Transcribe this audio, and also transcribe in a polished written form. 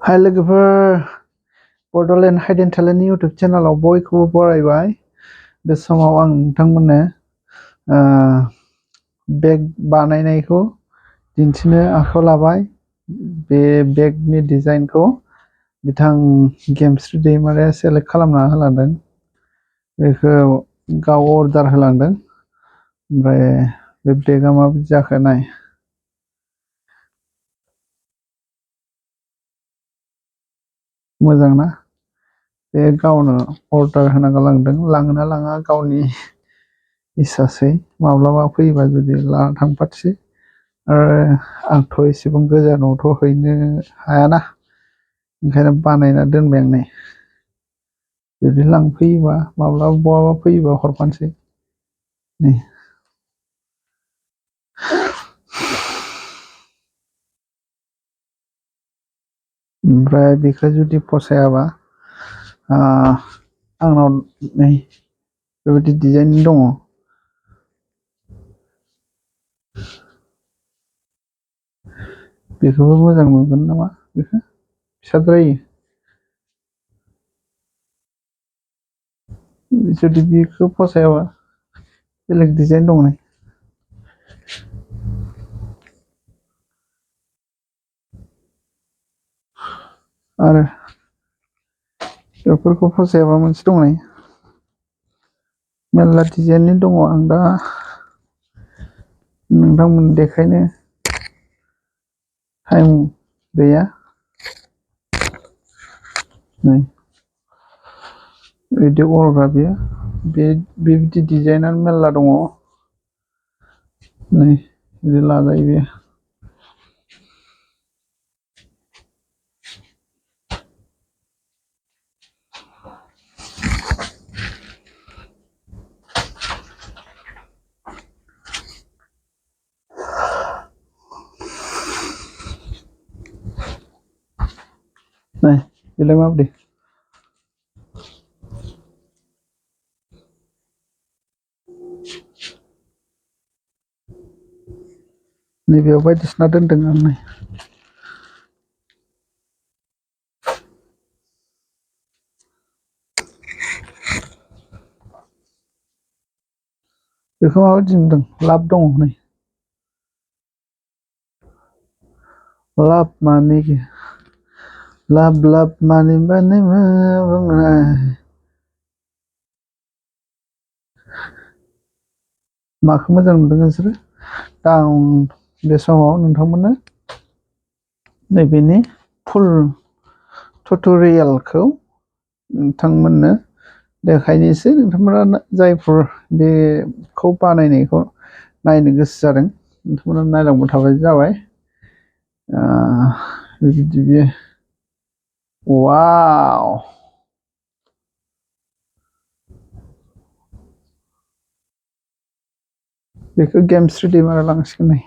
हाय लोगोफोर Bodoland Hayden टेलेन्टनि YouTube चेनेलाव बयखौबो बरायबाय। बे समाव आं नोंथांमोननो बेग बानायनायखौ दिन्थिनो आखायाव लाबाय। बे बेगनि डिजाइनखौ बिथां गेमस्रि दैमारिया सेलेक्ट खालामना होलांदों। बेखौ गाव अर्डार होलांदों। ओमफ्राय बे बेगआ माबायदि जाखो नाय। मोजां ना? बे गावनो अर्डार होना गालांदों। लाङोना लाङा गावनि इसासै। माब्लाबा फैबा जुदि लाना थांफाथोसै। आरो आंथ' एसेबां गोजानावथ' हैनो हायाना, ओंखायनो बानायना दोनबाय आं। नै जुदि लांफैयोबा माब्लाबा बहाबा फैयोबा हरफानोसै। नै ओमफ्राय बेखौ जुदि फसायाबा आंनाव नै बेबायदि डिजाइन दङ। बेखौबो मोजां मोनगोन नामा? बेखौ फिसाद्रायो। जुदि बेखौ फसायाबा बेलेग डिजाइन दं। नै आरो बेफोरखौ फसायाबा मोनसे दं। नै मेरला डिजाइननि दङ। आं दा नोंथांमोन देखायनो टाइम गैया। नै बिदि अरग्रा बेबायदि डिजाइनानो मेरला दङ। नै बिदि लाजायो बेयो। नै बेलाय माबायदि? नैबेयाव बायदिसिना दोनदों आं। नै बेखौ माबायदि नुदों? लाब दङ। नै लाब माने लाब लाब माने माखौ मोजां नुदों नोंसोरो? दा आं बे समाव नोंथांमोननो नैबेनि फुल टुट'रियेलखौ नोंथांमोननो देखायनोसै। नोंथांमोना जायफोर बेखौ बानायनायखौ नायनो गोसो जादों, नोंथांमोना नायलांबाय थाबानो जाबाय। बिदि बियो। वाव! बेखौ गेमस्रि दैमारिया लांसिगोन। नै